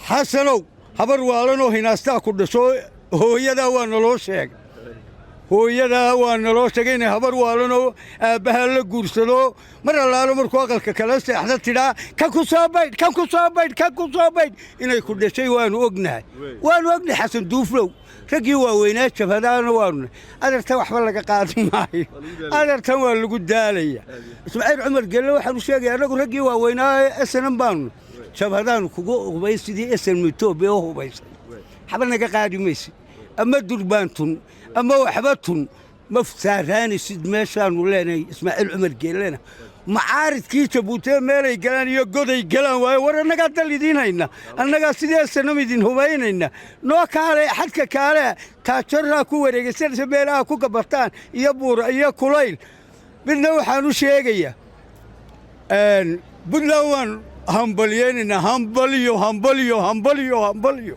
Xasanow, habar waalanoo hinaastaa ku dhasho. Hooyadaa waa naloo sheegay, hooyadaa waa naloo sheegay inay habar waalanoo aabbahaa la guursado. Mar allaalo markuu aqalka kala seexda tidhaa, "Kan ku soo baydh, kan ku soo baydh, kan ku soo baydh," inay ku dhashay waanu ognahay, waanu ognahay. Xasan Duuflow, raggii waaweynaa jabhadaana waanu adeertan waxba laga qaadi maayo, adeertan waa lagu daalaya. Ismaaciil Cumar Gelle waxaanu sheegaya, annagu raggii waaweynaa SNM baanu jabhadaanu kugu hubay sidii SNM Etoobiya u hubaysay. Waxba naga qaadi maysid, ama durbaantun ama waxba tun ma saaraanaysid. Meeshaanu leenahay Ismaaciil Cumar Geellena, macaaridkii Jabuutiye meelay galaan iyo goday galaan waayo. War annagaa dal idiin hayna, annagaa sidii SNM idin hubaynayna. Noo kaale xadka, kaale taajaraa ku wareegaysanaysa, meelaha ku gabataan iyo buura iyo kulayl. Midna waxaan u sheegayaa, Puntland waan hambalyaynaynaa. Hambalyo, hambalyo, hambalyo, hambalyo.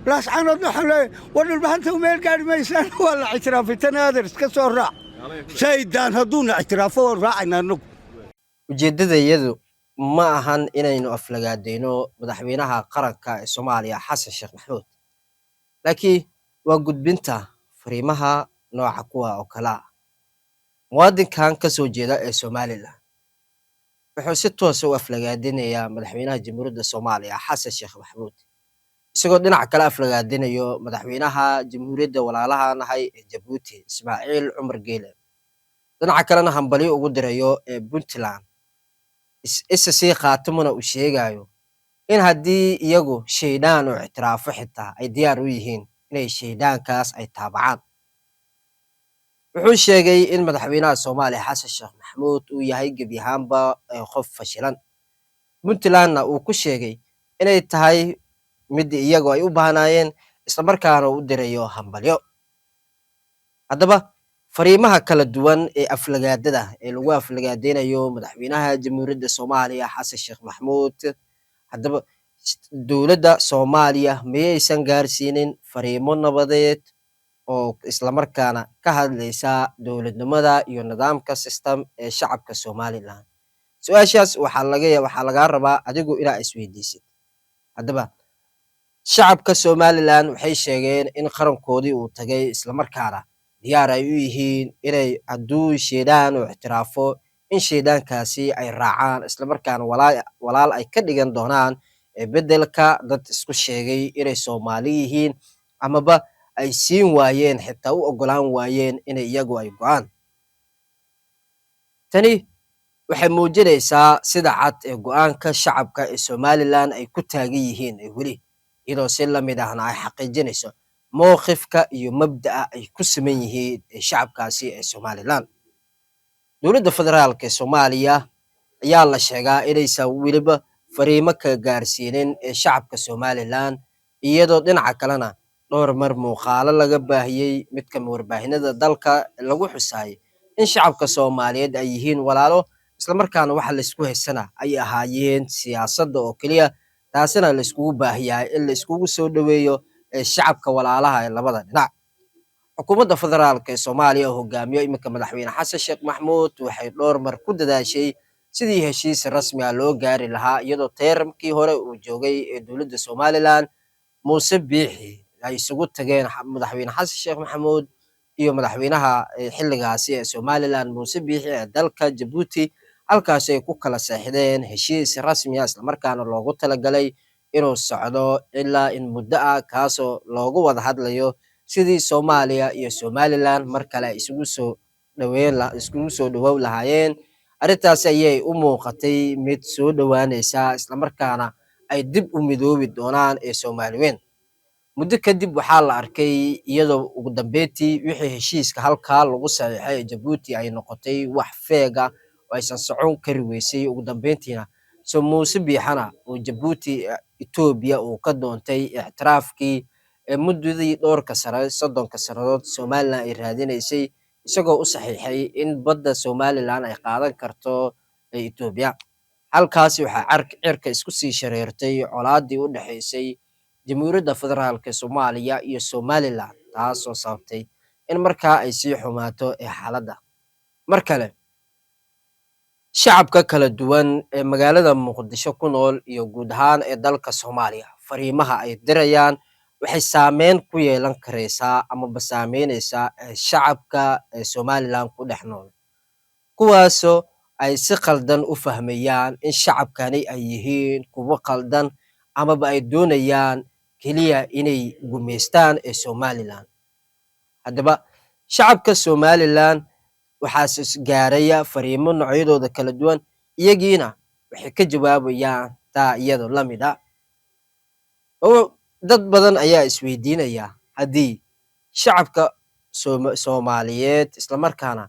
Laascaanood waxaan leeyahay, war Dhulbahanta meel gaari maysaan, waa la ictiraafay. Tan adeer iska soo raac shaydaan, hadduuna ictiraafo waan raacayna annagu. Ujeeddadayadu ma ahan inaynu aflagaadeyno madaxweynaha qaranka ee Soomaaliya, Xasan Sheekh Maxamuud, laakiin waa gudbinta fariimaha nooca kuwa oo kale ah. Muwaadinkan ka soo jeeda ee Somaliland wuxuu si toosa u aflagaadinayaa madaxweynaha Jamhuuriyadda Soomaaliya, Xasan Sheekh Maxamuud, isagoo dhinaca kale aflagaadinayo madaxweynaha jamhuuriyadda walaalaha nahay ee Jabuuti, Ismaaciil Cumar Geele, dhinaca kalena hambalyo ugu dirayo ee Puntland, isa sii khaatimuna uu sheegayo in haddii iyagu shaydaan oo ictiraafo xitaa ay diyaar u yihiin inay shayddaankaas ay taabacaan. Wuxuu sheegay in madaxweynaha Soomaaliya, Xasan Sheekh Maxamuud, uu yahay gebi ahaanba qof fashilan, Puntlandna uu ku sheegay inay tahay mid iyagu ay u baahnaayeen, islamarkaana u dirayo hambalyo. Haddaba fariimaha kala duwan ee aflagaadada ee lagu aflagaadeynayo madaxweynaha Jamhuuriyadda Soomaaliya, Xasan Sheekh Maxamuud, haddaba dowladda Soomaaliya miyaysan gaarsiinin fariimo nabadeed oo islamarkaana ka hadlaysa dowladnimada iyo nidaamka system ee shacabka Somaliland? Su-aashaas waxaa lagaa rabaa adigu inaa isweydiisid. Haddaba shacabka Somaliland waxay sheegeen in qarankoodii uu tagay, islamarkaana diyaar ay u yihiin inay hadduu shaydaan oo ictiraafo in shaydaankaasi ay raacaan, islamarkaana walaal ay ka dhigan doonaan ee beddelka dad isku sheegay inay Soomaali yihiin amaba ay siin waayeen, xitaa u oggolaan waayeen inay iyagu ay go'aan. Tani waxay muujinaysaa sida cad ee go'aanka shacabka ee Somaliland ay ku taagan yihiin ee weli, iyadoo si la mid ahna ay xaqiijinayso mowqifka iyo mabda'a ay ku siman yihiin ee shacabkaasi ee Somaliland. Dowladda federaalka ee Soomaaliya ayaa la sheegaa inaysan weliba fariimo ka gaarsiinin ee shacabka Somaliland, iyadoo dhinaca kalena dhowr mar muuqaalo laga baahiyey mid kamid warbaahinada dalka lagu xusaayay in shacabka Soomaaliyeed ay yihiin walaalo, islamarkaana waxa laysku haysana ay ahaayeen siyaasadda oo keliya, taasina layskugu baahiyahay in la iskugu soo dhoweeyo ee shacabka walaalaha ee labada dhinac. Xukuumadda federaalka ee Soomaaliya oo hogaamiyo iminka madaxweyne Xasan Sheekh Maxamuud waxay dhowr mar ku dadaashay sidii heshiis rasmi ah loo gaari lahaa, iyadoo teeramkii hore uu joogay ee dowladda Somaliland, Muuse Biixi, ay isugu tageen madaxweyne Xasan Sheekh Maxamuud iyo madaxweynaha xilligaasi ee Somaliland, Muuse Biixi, ee dalka Jabuuti, halkaasi ay ku kala seexdeen heshiis rasmi ah, islamarkaana loogu talagalay inuu socdo ilaa in muddo ah, kaasoo loogu wada hadlayo sidii Soomaaliya iyo Somaliland mar kale ay iskugu soo dhawow lahaayeen. Arrintaasi ayay u muuqatay mid soo dhowaanaysa, islamarkaana ay dib u midoobi doonaan ee Soomaaliweyn. Muddo kadib waxaa la arkay iyadoo ugu dambeyntii wixii heshiiska halkaa lagu saxiixay ee Jabuuti ay noqotay wax feeg ah oo aysan socon kari weysay. Ugu dambeyntiina so Muuse Biixana oo Jabuuti Etoobiya uu ka doontay ictiraafkii ee muddadii dhowrka sano, 30-ka sannadood Somaliland ay raadinaysay, isagoo u saxiixay in badda Somaliland ay qaadan karto ee Etoobiya. Halkaasi waxaa cirka isku sii shareertay colaadii u dhexaysay Jamhuuriyadda Federaalka Soomaaliya iyo Somaliland, taasoo sababtay in markaa ay sii xumaato ee xaaladda. Mar kale Shacabka kala duwan ee magaalada Muqdisho ku nool iyo guud ahaan ee dalka Soomaaliya, fariimaha ay dirayaan waxay saameyn ku yeelan karaysaa amaba saameynaysaa shacabka ee Somaliland ku dhex nool, kuwaasoo ay si qaldan u fahmayaan in shacabkani ay yihiin kuwo qaldan amaba ay doonayaan keliya inay gumaystaan ee Somaliland. Haddaba shacabka Somaliland waxaas isgaaraya fariimo noocyadooda kala duwan, iyagiina waxay ka jawaabayaan taa iyadoo la mid ah. Oo dad badan ayaa isweydiinaya haddii shacabka Soomaaliyeed, islamarkaana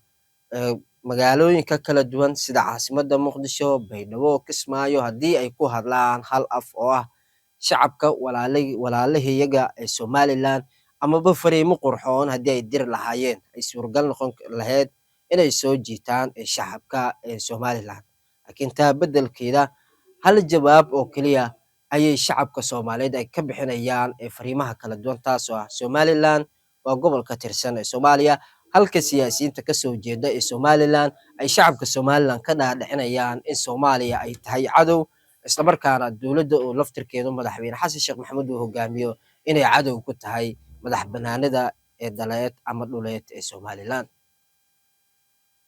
magaalooyinka kala duwan sida caasimadda Muqdisho, Baydhabo, Kismaayo, haddii ay ku hadlaan hal af oo ah shacabka walaalahayaga ee Somaliland, amaba fariimo qurxoon haddii ay diri lahaayeen, ay suuragal noqon lahayd inay soo jiitaan ee shacabka ee Somaliland. Laakiin taa beddelkeeda hal jawaab oo keliya ayay shacabka Soomaaliyeed ay ka bixinayaan ee fariimaha kala duwan, taasoo ah Somaliland waa gobol ka tirsan ee Soomaaliya, halka siyaasiyiinta kasoo jeeda ee Somaliland ay shacabka Somaliland ka dhaadhicinayaan in Soomaaliya ay tahay cadow, islamarkaana dowladda oo laftirkeedu Madaxweyne Xasan Sheekh Maxamuud uu hogaamiyo inay cadow ku tahay madax banaanida ee daleed ama dhuleed ee Somaliland.